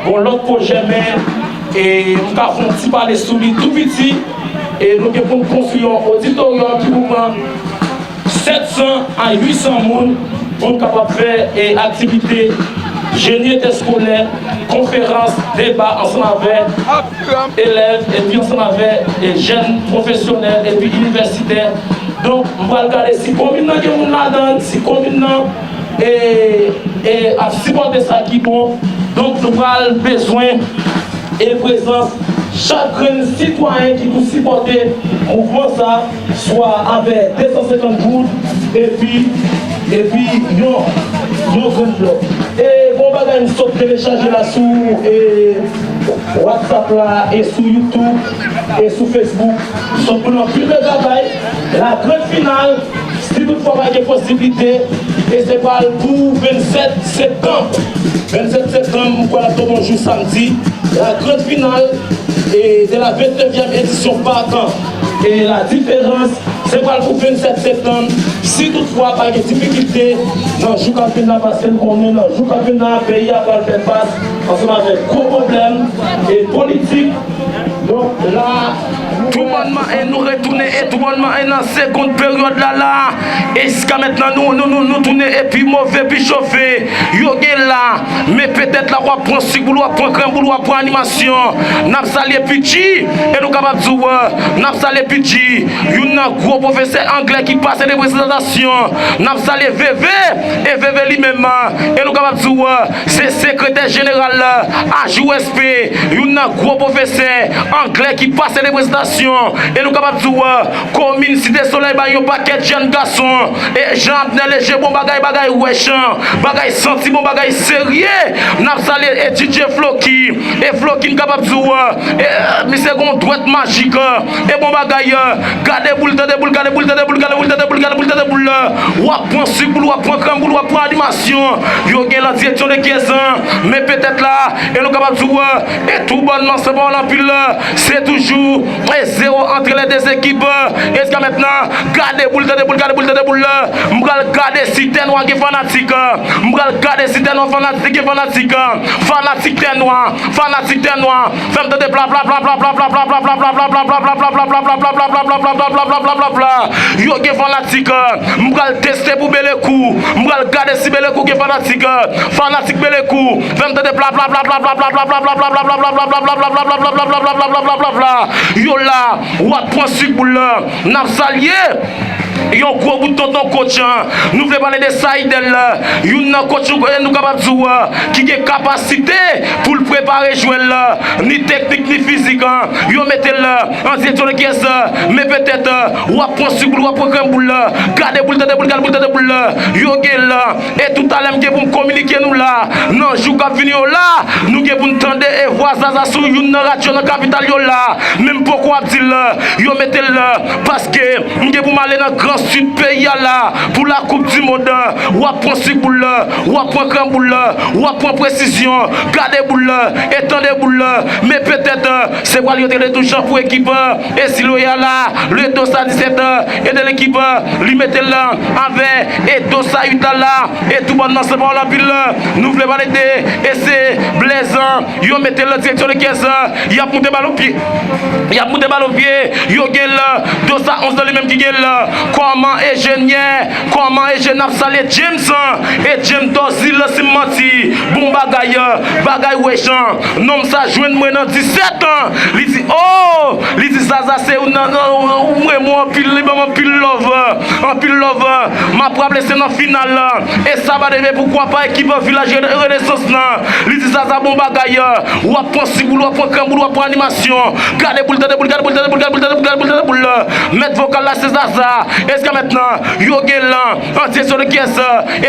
gon lòt pwojè, men e m ka fè yon ti pale sou li tou piti. E nou gen pou n konstwi yon oditoryòm ki pou pran sèt san a uit san moun pou n kapab fè e aktivite jeni entèskolè, konferans, deba ansanm avèk elèv epi ansanm avèk e jèn pwofesyonèl epi inivèsitè. Donk, m pral gade si komin nan gen moun ladan l, si komin nan e, e ap sipòte sa ki bon. Donk, nou pral bezwen e prezans chak grenn sitwayen ki pou sipòte mouvman sa, swa avèk de san senkant goud epi, epi yon, yon grenn blòk. E gon bagay m sot telechaje la sou e WhatsApp la e sou YouTube e sou Facebook. M sot pou n anpil de travay. La grande finale, si toutfwa pa gen posiblite, e se pral pou vennsèt septanm. Vennsèt septanm, m kwè l ap tonbe yon jou samdi. La grande finale e de la vennevnyèm edisyon Partan e la diferans, se pral pou vennsèt septanm. Si toutfwa pa gen difikilte nan jou k ap vin la, paske n konnen nan jou k ap vin la, peyi a pral fè fas ansanm avèk gwo pwoblèm e politik. Donk, la, toubònman, e nou retounen, e toubònman, e nan segonn peryòd la, la, e jiska mentnan, nou, nou, nou, nou tounen e pi move, pi chofe. Yo gen la, men petèt la, w ap pran sik boul, w ap pran krenn boul, w ap pran animasyon. N ap salye Pitji, e nou kapab di w, n ap salye Pitji, youn nan gwo pwofesè anglè ki pase reprezantasyon. N ap salye Veve, e Veve li menm, e nou kapab di w, se sekretè jeneral a J U S P, youn nan gwo pwofesè anglè ki pase reprezantasyon. E nou kapab di w, komin Site Solèy bay yon pakèt jèn gason. E Jean Abner Léger, bon bagay, bagay wèch, bagay santi, bon bagay serye. N ap salye e D J Floki. E Floki, m kapab di w, e, misye gon dwèt majik. E bon bagay, gade boul, tande boul, gade boul, tande boul, gade boul, tande boul, gade boul, tande boul. W ap pran sik boul, w ap pran krenn boul, w ap pran animasyon. Yo gen la direksyon de kyès, men petèt la, e nou kapab di w, e toubònman, se pa anpil, se toujou e zewo antre lè de ekip. E jiska mentnan, gade boul, tande boul, gade boul, tande boul. M pral gade si Tè Nwa gen fanatik. M pral gade si Tè Nwa fanatik, gen fanatik. Fanatik Tè Nwa, fanatik Tè Nwa. Fè m tande pla, pla, pla. Yo gen fanatik. M pral teste pou Belekou. M pral gade si Belekou gen fanatik. Fanatik Belekou. Fè m tande pla, pla, pla. Yo la, w ap pran sik boul la. N ap salye yon gwo bout tonton coach, an. Nou vle pale de Saïdel, youn nan coach nou, nou kapab di w, ki gen kapasite pou l prepare jwè l, ni teknik, ni fizik, an. Yo mete l an direksyon de kyès, men petèt, w ap pran sik boul, w ap pran krenn boul la. Gade boul, tande boul, gade boul, tande boul la. Yo gen la. E toutalè, m gen pou m kominike nou la. Nan jou k ap vini yo la, nou gen pou n tande e vwa Zaza sou youn nan radyo nan kapital yo la. Men m poko ap di l, yo mete l la. Paske m gen pou m ale nan gran sid peyi a la. Pou la koup di mond, w ap pran sik boul la, w ap pran krenn boul la, w ap pran presizyon. Gade boul la, e tande boul la. Men petèt, se pral yo te retouchan pou ekip, e Siloya la, le Dosa disèt, e de lekip, li mete l la, avè, e Dosa uit la la, e toubònman se pa w anpil, nou vle pale de, e se Blèzan, yo mete l nan direksyon de kyès, y ap moute balon pye, y ap moute balon pye, yo gen l, Dosa onz nan li menm ki gen l, kòman enjenyè, kòman enjenyè n ap salye James, e James Dozil si m manti, bon bagay, bagay wèch, an. Nonm sa jwenn mwen nan disèt an. Li di, oh! Li di, Zaza se youn nan, nan, ou renmen anpil, li ban m anpil love. Anpil love. M ap raple se nan final la. E sa pa demen poukwa pa ekip Vilaj Renesans lan. Li di, Zaza bon bagay. W ap pran sik boul, w ap pran krenn boul, w ap pran animasyon. Gade boul, tande boul, gade boul, tande boul, gade boul, tande boul, gade boul, tande boul. Mèt vokal la se Zaza. Eske mentnan, yo gen lan. An direksyon de kiyès?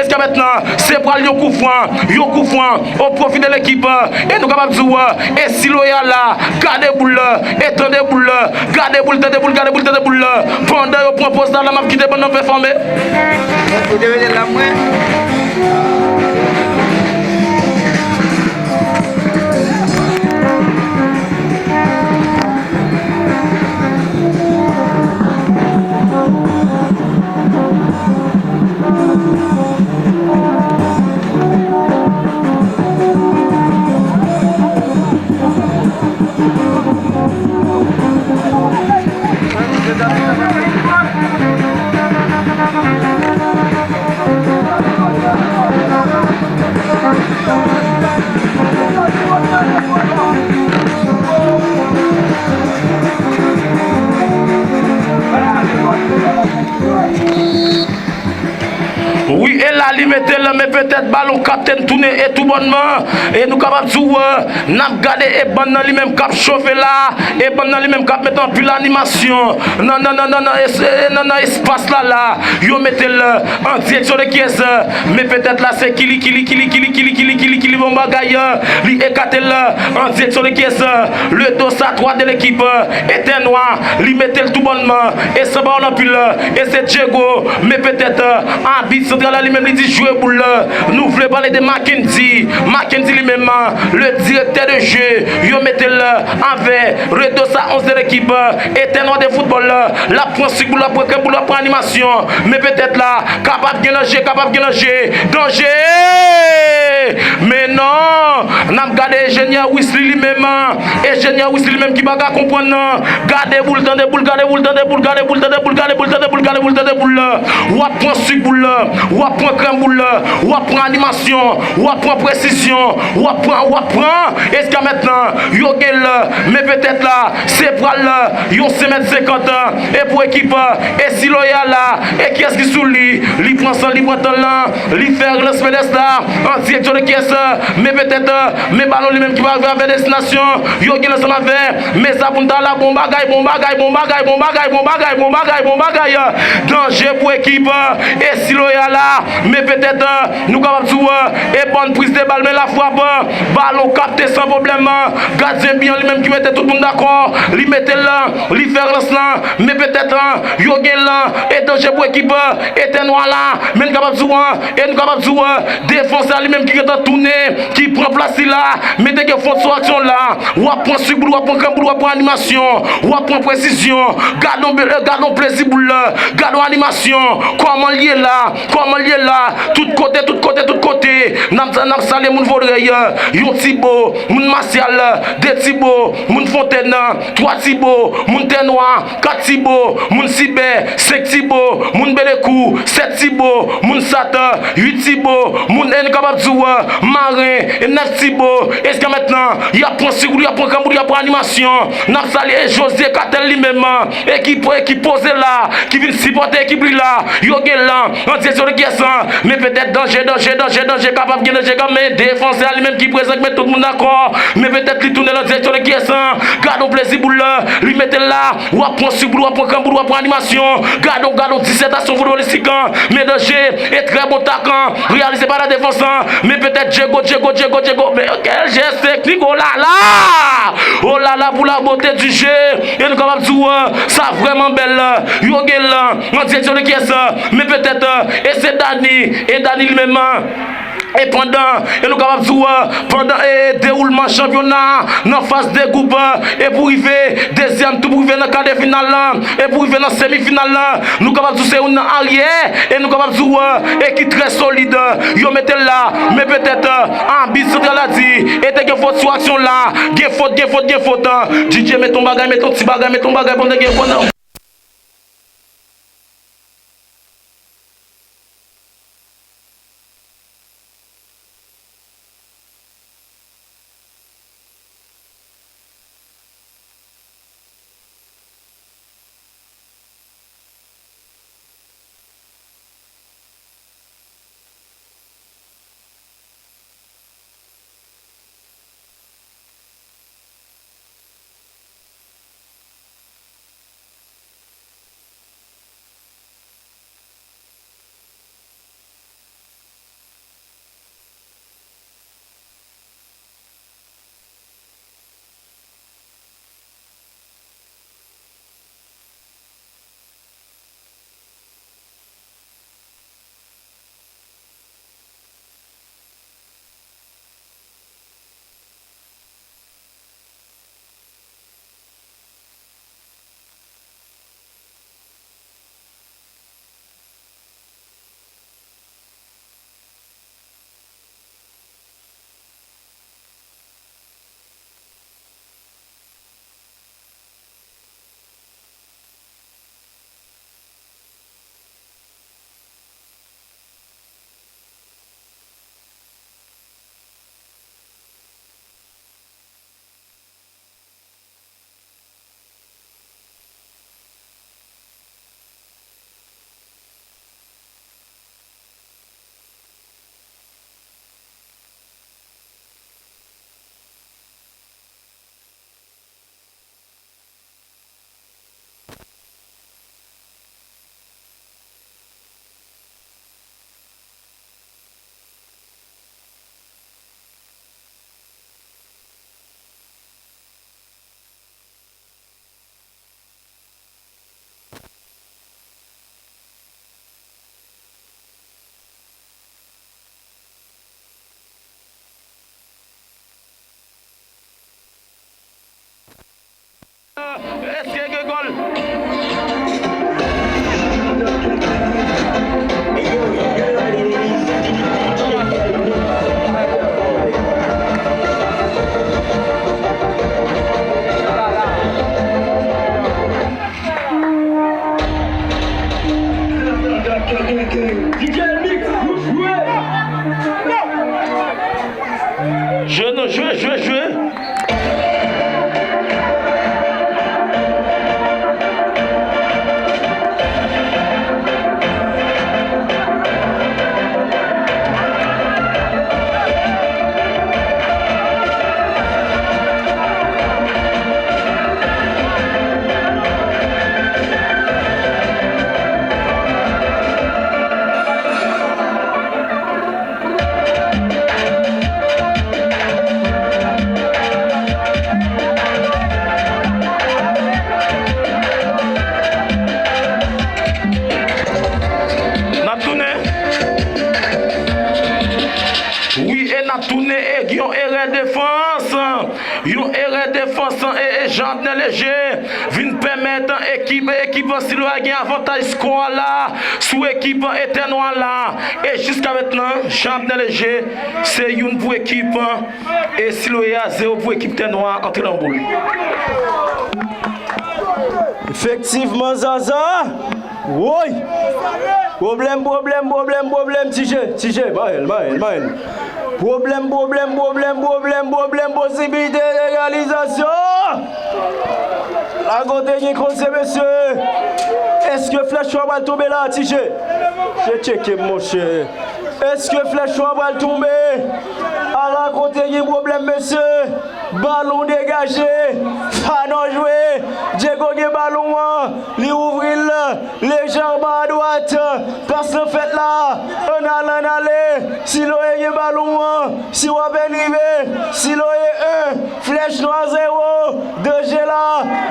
Eske mentnan, se pral yon koufran. Yon koufran. O pwofi de lekip, e nou kapab di w, e Siloya la, gade boul la, e tande boul la, gade boul, tande boul, gade boul, tande boul la. Pandan yo pran pòz la, la m ap kite bann nan pèfòme. Ou te rete la, mwen. Wi, e la li mete l, men petèt balon kapten tounen e toubònman. E nou kapab di w, n ap gade e bann nan li menm k ap chofe la. E bann nan li menm k ap mete anpil animasyon nan, nan, nan, nan, nan, es- e nan, nan espas la la. Yo mete l an direksyon de kiyès? Men petèt la se Kili, Kili, Kili, Kili, Kili, Kili, Kili, Kili, bon bagay. Li ekate l an direksyon de kiyès? Le dos à trois de l'équipe Etènwa. Li mete l toubònman. E san pawòl anpil, e se Diego, men petèt abit santral la li menm li di jwe boul la. Nou vle pale de Mackendy. Mackendy li menm, le direktè de jeu, yo mete l avè le dos à onze de l'équipe Etènwa de foutbòl la. L ap pran sik boul, l ap pran krèm boul, l ap pran animasyon. Men petèt la, kapab gen danje, kapab gen danje. Danje! Men non, n ap gade enjenyè Wisly li menm. Enjenyè Wisly li menm ki pa ka konprann nan. Gade boul, tande boul, gade boul, tande boul, gade boul, tande boul, gade boul, tande boul, gade boul, tande boul la. W ap pran sik boul la, w ap pran krèm boul la, w ap pran animasyon, w ap pran presizyon, w ap pran, w ap pran. Jiska mentnan, yo gen l, men petèt la, se pral yon senk mèt senkant, e pou ekip Esi Loyal la, e kiyès ki sou li? Li pran san, li pran tan lan, li fè relans Mendes la, an direksyon de kiyès? Men petèt, men balon li menm ki pa rive avè destinasyon, yo gen l ansanm avè, men sa pou n ta la, bon bagay, bon bagay, bon bagay, bon bagay, bon bagay, bon bagay, bon bagay, danje pou ekip Esi Loyal la, men petèt, nou kapab di w, e bòn priz de bal, men la frap, balon kapte san pwoblèm, gadyen bi an li menm ki mete tout moun dakò, li mete l, li fè relans lan, men petèt, yo gen l, e danje pou ekip Etènwa la, men n kapab di w, e nou kapab di w, defansè a li menm ki gentan tounen, ki pran plas li la, men te gen fon sou aksyon la, w ap pran sik boul, w ap pran krèm boul, w ap pran animasyon, w ap pran presizyon, gad on bèl, gad on plezi boul la, gad on animasyon, kòman l ye la, kòman l ye la, tout kote, tout kote, tout kote, n ap, n ap salye moun Vodrèy, yon Tibo, moun Masyal, de Tibo, moun Fontèn, twa Tibo, moun Tènwa, kat Tibo, moun Sibè, senk Tibo, moun Belekou, sèt Tibo, moun Sat, uit Tibo, moun, e nou kapab di w, Maren, e nèf Tibo, jiska mentnan, y ap pran sik boul, y ap pran krèm boul, y ap pran animasyon, n ap salye José Katèl li menm, e ki, e ki poze la, ki vin sipòte ekip li la, yo gen lan, an direksyon de kiyès lan, men petèt danje, danje, danje, danje, kapab gen danje kanmenm, defansè a li menm ki prezan, ki met tout moun dakò, men petèt li tounen lan direksyon de kiyès lan, gad on plezi boul la, li mete l la, w ap pran sik boul, w ap pran krèm boul, w ap pran animasyon, gad on, gad on disètasyon foutbòlistik lan, men danje, e trè bon tak lan, reyalize pa la defans lan, men petèt Diego, Diego, Diego, Diego, men kèl jès teknik, oh là là! Oh là là, pour la beauté du jeu! E nou kapab di w, sa vrèman bèl, yo gen lan, an direksyon de kiyès, men petèt, e se Dani, e Dani li menm, e pandan, e nou kapab di w, pandan, e dewoulman chanpyona a, nan faz de gwoup, e pou rive dezyèm tou, pou rive nan ka de final lan, e pou rive nan semi final lan, nou kapab di w se youn nan aryè, e nou kapab di w, e ki trè solid, yo mete l la, men petèt, abit santral la di, e te gen fot sou aksyon la, gen fot, gen fot, gen fot, DJ met on bagay, met on ti bagay, met on bagay, pandan gen fot nan Èske gen gòl? Jwe non, jwe, jwe, jwe. N ap tounen. Wi, e n ap tounen e yon erè defans. Yon erè defans e, e Jean Abner Léger vin pèmèt ekip, ekip Siloye a gen avantaj skò a la sou ekip Etè Nwa la. E jiska mentnan, Jean Abner Léger, se youn pou ekip e Siloye a, zewo pou ekip Tè Nwa. Antre nan boul. Efektivman, Zaza. Woy! Pwoblèm, pwoblèm, pwoblèm, pwoblèm, Ti Je, Ti Je, manyen l, manyen l, manyen l. Pwoblèm, pwoblèm, pwoblèm, pwoblèm, pwoblèm, posiblite egalizasyon! La kote gen koze, mesye. Èske Flèch Nwa pral tonbe la, Ti Je? Je tcheke m, monchè. Èske Flèch Nwa pral tonbe? Ala kote gen pwoblèm, mesye. Balon degaje. Fanon jwe. Diego gen balon an. Li ouvri l. Lejanman adwat. Pas lan fèt la. Ann ale, ann ale. Siloye gen balon an. Si w apèn rive. Siloye en. Flèch Nwa zewo. Danje la.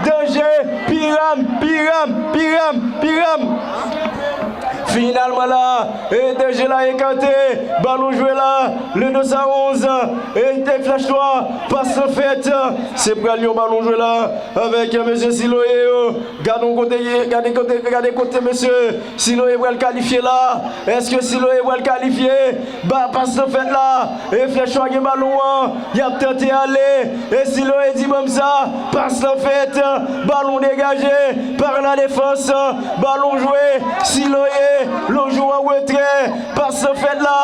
Danje. Piram, piram, piram, piram. Finalman la, e danje la ekate, balon jwe la, le dos à onze, e te Flèch Nwa, pas lan fèt, se pral yon balon jwe la, avèk mesye Siloye yo, gade yon kote, gade kote, gade kote mesye Siloye pral kalifye la, èske Siloye pral kalifye? Ba, pas lan fèt la. E Flèch Nwa gen balon an. Y ap tante ale. E Siloye di ban m sa. Pas lan fèt. Balon degaje par la défense. Balon jwe. Siloye. Lonjou an retrè. Pas lan fèt la.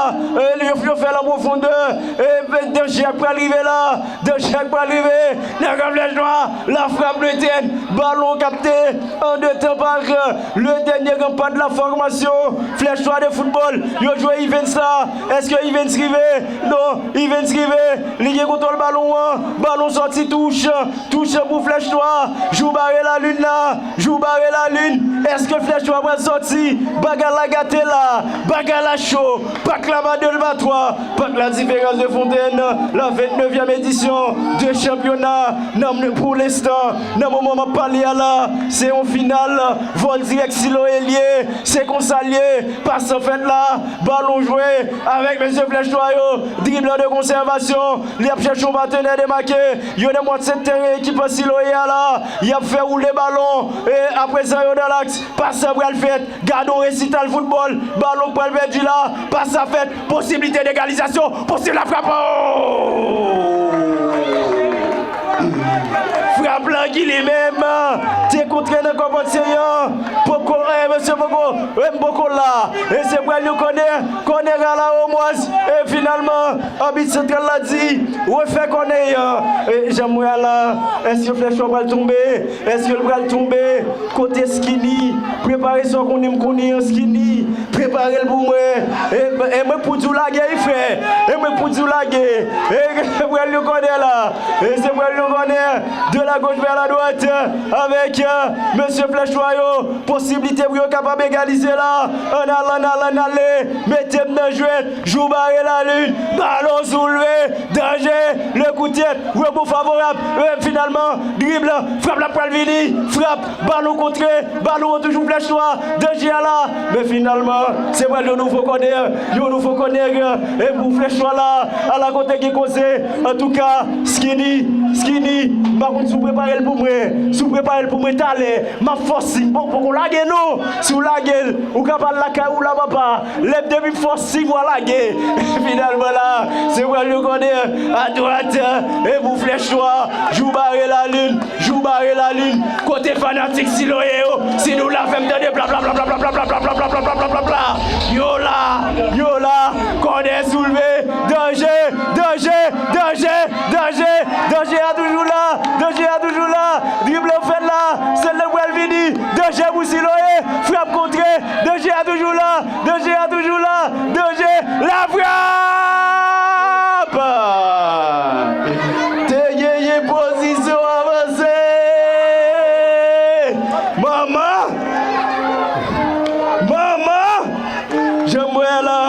E yo, yo fè l an pwofondè. E danje ak pral rive la. Danje ak pral rive. Nèg a Flèch Nwa. La frappe lointaine. Balon kapte. An de tan par le dènye gran pa de la fòmasyon Flèch Nwa de foutbòl. Yo jwe Ivens la. Èske Ivens rive? Non, Ivens rive. Li gen kontwòl balon an. Balon sòti touch. Touch pou Flèch Nwa. Jou bare lalin la. Jou bare lalin. Èske Flèch Nwa pral sòti? Bagay la gate la. Bagay la cho. Pak la pa de, l pa twa. Pak la diferans de Fontaine, la vingt-neuvième édition de championnat. Nan, pou lenstan, nan moman m ap pale a la, se yon final. Vòl dirèk Siloye l ye. Se konsa l ye. Pas lan fèt la. Balon jwe avèk mesye Flèch Nwa yo. Driblan de konsèvasyon. Li ap chèche yon patenè demake. Yo nan mwatye teren ekip Siloye a la. Y ap fè woule balon. E aprezan yo nan laks. Pas lan pral fèt. Gade yon resital foutbòl. Balon k pral pèdi la. Pas la fèt. Posiblite degalizasyon. Posib la frap. Oh! Frap la ki li menm te kontre nan kòmantye an. Poko, eh, mesye poko, eh, m poko la. E se pral yon kònè, kònè a la Omwaz. E finalman, abit santral la di, refè kònè an. E jan m wè a la, èske Flèch Nwa pral tonbe? Èske l pral tonbe? Kote Skinny? Prepare sa w konnen m konnen an, Skinny. Prepare l pou mwen. E, e mwen pou di w lage, wi, frè. E mwen pou di w lage. E, e pral yon kònè la. E se pral yon kònè. De la gauche vers la droite. Avèk, euh, mesye Flèch Nwa yo. Posiblite pou yo kapab egalize la. Ann ale, ann ale, ann ale. Mete m nan jwèt. Jou bare lalin. Balon soulve. Danje. Le kou tèt. Rebon favorab. E finalman, dribl. Frap la pral vini. Frap. Balon kontre. Balon an toujou Flèch Nwa. Danje a la. Men finalman, se pral yon nouvo kònè. Yon nouvo kònè. E pou Flèch Nwa la. Ala kote gen koze. Antouka, Skinny. Skinny, m pa konn si w prepare l pou mwen. Si w prepare l pou mwen talè, m ap fè w siy. Bon, poko lage non. Si w lage l, ou ka pral lakay ou la, papa. Lè m depi m fè w siy, w a lage. Finalman la, se pral yon kònè adwat. E pou Flèch Nwa, jou bare lalin, jou bare lalin. Kote fanatik Siloye yo? Si nou la, fè m tande bla bla bla. Yo la, yo la, kònè soulve. Danje, danje, danje, danje, danje a toujou la, danje a toujou la, drible fèt la, sèl nan pral vini, danje pou Siloye, frap kontre, danje a toujou la, danje a toujou la, danje, la frap! Te genyen pozisyon avanse! Manman! Manman! Jan m wè la,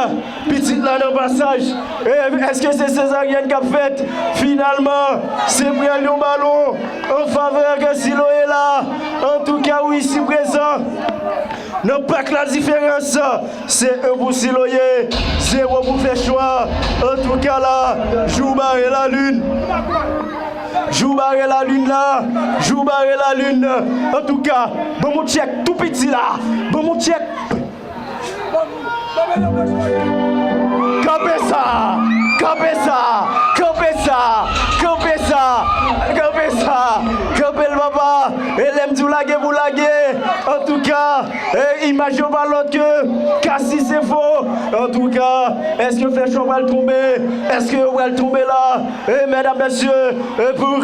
pitit la nan pasaj. E èske se sezaryèn k ap fèt? Finalman, se pral yon balon an favè ke Siloye la. Antouka, wi, isi prezan, nan pak la diferans, se en pou Siloye, zewo pou Flèch Nwa. Antouka la, jou bare lalin. Jou bare lalin la, jou bare lalin. Antouka, ban m yon tchèk tou piti la. Ban m yon tchèk. Kanpe sa! Kanpe sa! Kanpe sa! Kanpe sa! Kanpe sa! Kanpe l, papa! E lè m di w lage pou lage! Antouka, e imaj yo pa lòt ke Cassis Info! Antouka, èske Flèch Nwa pral tonbe? Èske yo pral tonbe la? E medam, mesye, e pou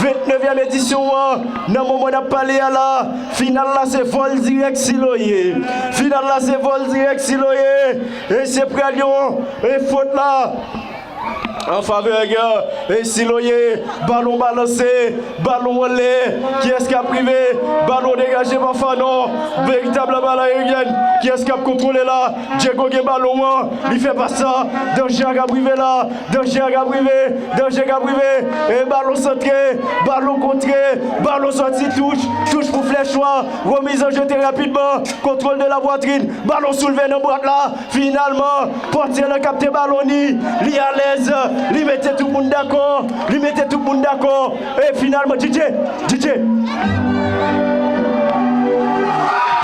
vennnevyèm edisyon an, nan moman n ap pale a la, final la se vòl dirèk Siloye. Final la se vòl dirèk Siloye. E se pral yon, e fot la an favè, e Siloye. Balon balanse, balon anlè. Kiyès k ap rive? Balon degaje pa Fanon. Veritab bal ayeryèn. Kiyès k ap kontwole la? Diego gen balon an. Li fè pas la. Danje a k ap rive la. Danje a k ap rive, danje k ap rive. E balon santre, balon kontre, balon sòti touch, touch pou Flèch Nwa. Remiz an jete rapidman, kontwòl de la pwatrin, balon soulve nan bwat la. Finalman, pòtyè lan kapte balon ni, li alèz, li mete tout moun dakò, li mete tout moun dakò. E finalman, D J, D J.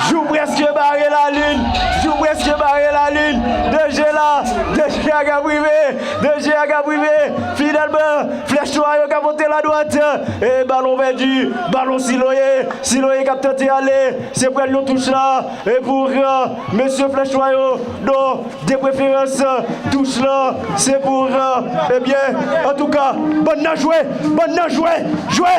Jou prèske bare lalin, jou prèske bare lalin. Danje la, danje a k ap rive. Danje a k ap rive. Finalman, Flèch Nwa yo ka pote ladwat. E balon pèdi. Balon Siloye. Siloye k ap tante ale. Se pral yon touch la. E pou, e, mesye Flèch Nwa yo. Non, de preferans, touch la. Se pou, e, ebyen, antouka, bann nan jwe. Bann nan jwe. Jwe.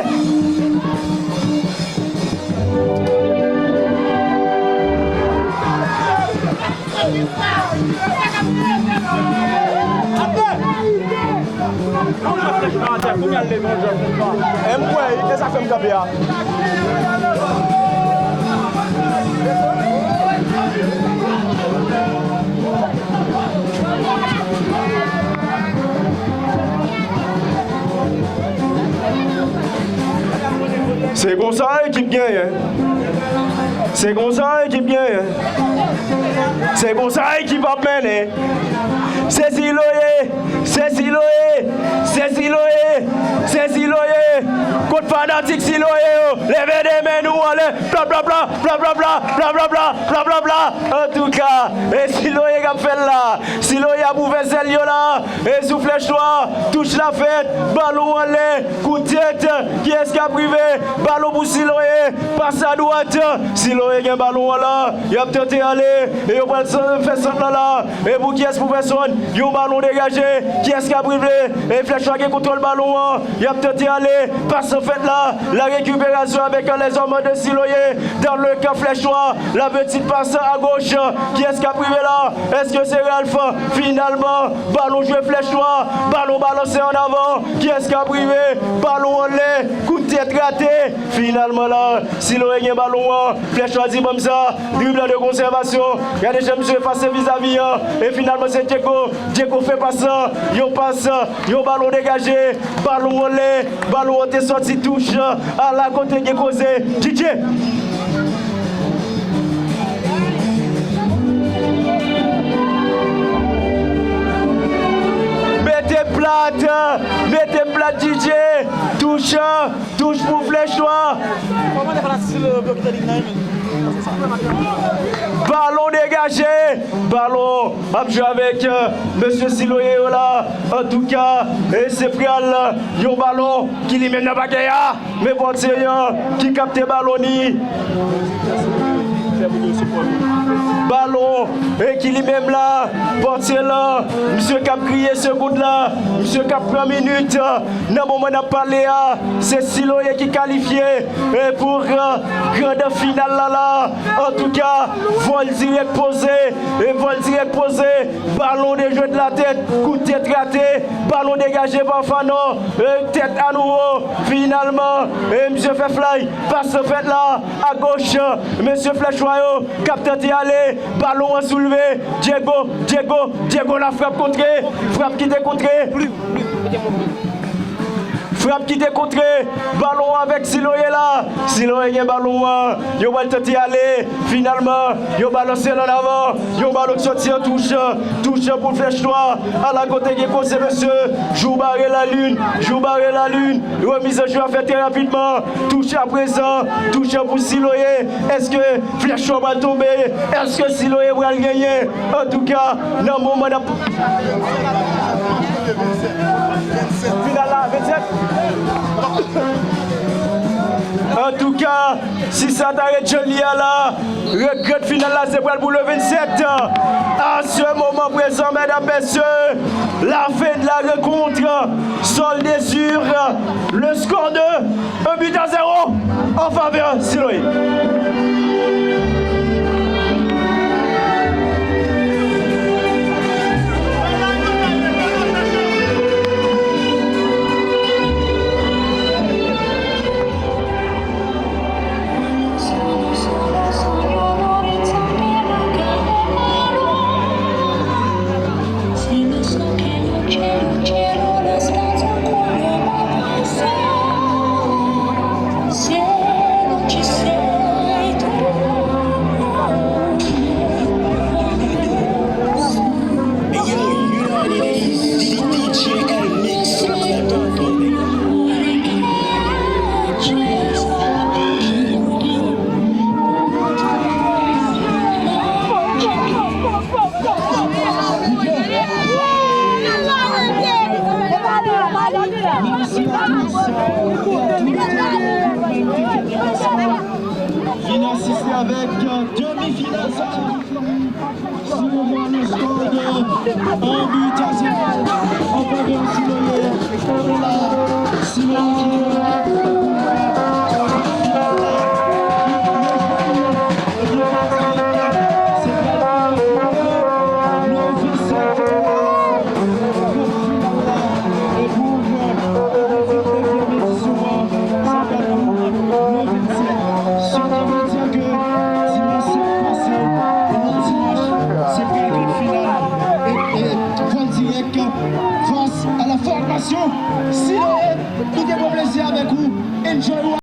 E m kwè, e sa k fè m kanpe a. Se konsa ekip genyen. Se konsa ekip genyen. Se konsa ekip ap mennen. Se Siloye, se Siloye, se Siloye, se Siloye. Kot fanatik Siloye yo? Leve de men nou anlè. Bla, bla, bla, bla, bla, bla. Antouka, e Siloye k ap fè l la. Siloye ap ouvè zèl yo la. E sou Flèch Nwa, touch la fèt, balon anlè, kout tèt, kiyès k ap rive? Balon pou Siloye, pas adwat, Siloye gen balon an la, y ap tante ale, e yo pral san-, fè sant lan la, e pou kiyès pou pèsòn, yon balon degaje, kiyès k ap rive? E Flèch Nwa gen kontwòl balon an, y ap tante ale, pas an fèt la, la rekiperasyon avèk lèzòm de Siloye, dans le camp Flèch Nwa, la petite passe à gauche, kiyès k ap rive la? Èske se Ralph? Finalman, balon jwe Flèch Nwa, balon balanse an avan. Kiyès k ap rive? Balon anlè, kout tèt rate. Finalman la, Siloye gen balon an. Flèch Nwa di ban m sa. Dribble de konsèvasyon. Gade jan misye efase vizavi an. E finalman se Diego. Diego fè pas lan. Yon pas, yon balon degaje. Balon anlè. Balon an te sòti touch. Ala kote gen koze. D J. Mete plat, mete plat D J. Touch, touch pou Flèch Nwa. Balon degaje. Balon ap jwe avèk, euh, mesye Siloye yo la. Antouka, e se pral, euh, yon balon ki li menm nan bagay a. Men pòtye an ki kapte balon ni. Balon e ki li menm la, pòtye lan, misye k ap griye segonn la, misye k ap pran minit. Nan moman n ap pale a, se Siloye ki kalifye, e pou gran, gran final la la. Antouka, vòl dirèk poze, e vòl dirèk poze, balon dejwe de la tèt, kout tèt rate, balon degaje pa Fanon, e tèt a nouvo, finalman, e misye fè fly, pas fèt la, agoch, mesye Flèch Nwa yo k ap tante ale, balon an soulve, Diego, Diego, Diego la frap kontre, frap ki te kontre. Frap ki te kontre, balon avèk Siloye la. Siloye gen balon an, yo pral tante ale. Finalman, yo balanse l an avan. Yon balon ki sòti an touch, touch pou Flèch Nwa. Ala kote gen koze mesye. Jou bare lalin, jou bare lalin. Remiz an jwe a fèt trè rapidman. Touch aprezan, touch pou Siloye. Èske Flèch Nwa pral tonbe? Èske Siloye pral genyen? Antouka, nan moman n ap Final la, vennsèt. Antouka, si sa ta ret jan li a la, regrèt final la, se pral pou le vennsèt. À ce moment présent, mesdames, messieurs, la fin de la rencontre, soldée sur le score de un but à zéro en faveur Siloye. Vin asiste avèk, euh, demi final sa. Si nou wè le score de un but à zéro en faveur Siloye, la, Siloye ki Direct face à la formation Siloye. Nou te pran plezi avèk ou. Enjoy.